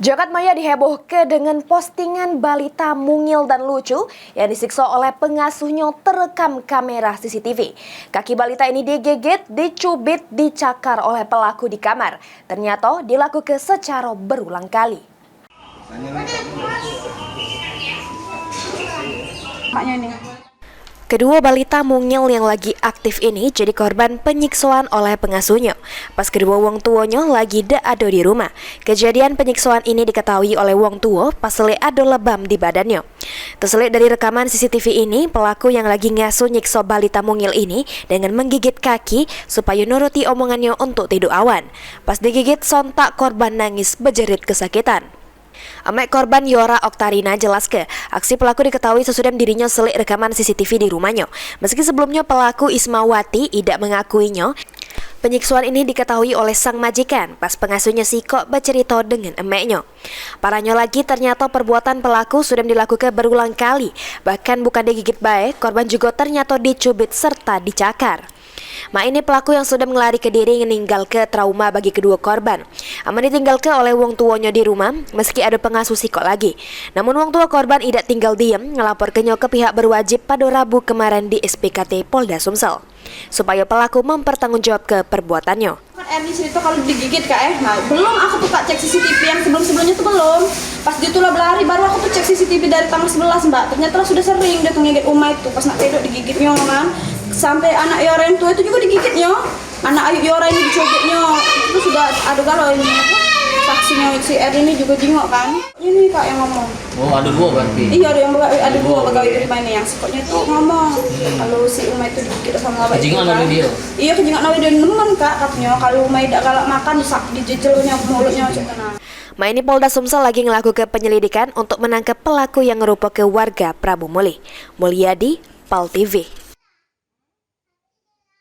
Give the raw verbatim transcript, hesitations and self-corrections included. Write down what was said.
Jagat maya dihebohke dengan postingan balita mungil dan lucu yang disiksa oleh pengasuhnyo terekam kamera C C T V. Kaki balita ini digigit, dicubit, dicakar oleh pelaku di kamar. Ternyato dilakuke secaro berulang kali. Maknyo ni. Keduo balita mungil yang lagi aktif ini jadi korban penyiksoan oleh pengasuhnyo. Pas keduo wong tuonyo lagi dak ado di rumah. Kejadian penyiksoan ini diketahui oleh wong tuo pas selik ado lebam di badannyo. Teselik dari rekaman C C T V ini, pelaku yang lagi ngasuh nyikso balita mungil ini dengan menggigit kaki supayo nuruti omongannyo untuk tiduk awan. Pas digigit, sontak korban nangis bejerit kesakitan. Emek korban Yora Oktarina jelaske, aksi pelaku diketahui sesudah dirinyo selik rekaman C C T V di rumahnyo. Meski sebelumnyo pelaku Ismawati idak mengakuinyo, penyiksoan ini diketahui oleh sang majikan pas pengasuhnyo sikok becerito dengan emeknyo. Parahnyo lagi, ternyato perbuatan pelaku sudah dilakuke berulang kali, bahkan bukan digigit bae, korban jugo ternyato dicubit serta dicakar. Mak ini pelaku yang sudah mengelarike diri ngeninggalke trauma bagi keduo korban. Amen ditinggalke oleh wong tuonyo di rumah, meski ado pengasuh sikok lagi. Namun wong tuo korban idak tinggal diem, ngelaporkenyo ke pihak berwajib pado Rabu kemaren di S P K T Polda Sumsel, supayo pelaku mempertanggungjawabke perbuatannyo. Kan Erni cerito kalu digigit, Kak, eh. Nah, belum aku tuh, Kak, cek C C T V yang sebelum-sebelumnyo tuh belum. Pas dia tuh lah belari, baru aku tuh cek C C T V dari tanggal sebelas, Mbak. Ternyata lah sudah sering dia tuh ngigit Uma itu. Pas nak tedok digigitnyo kan. Sampai anak Yoren tuh itu juga digigitnyo. Anak Ayu Yoren ini dicubitnyo. Itu sudah ada galo ini, apa, saksinyo si Erni ini juga jingok kan. Ini, Kak, yang ngomong. Oh, ada dua berarti? Iya, ada yang bega-, ada dua begawe di rumah ini. Yang sikoknyo itu ngomong, kalau si Uma itu digigit sama abang itu, kejingan kan. Oleh dia? Iya, kejingan oleh dia, nemen, Kak, katanya. Kalau Uma idak galak makan, disak-, dijejelnyo mulutnyo, cak kena. Mak ini Polda Sumsel lagi ngelakuke penyelidikan untuk menangkap pelaku yang ngerupoke warga Prabu Mulih. Mulyadi, Pal T V.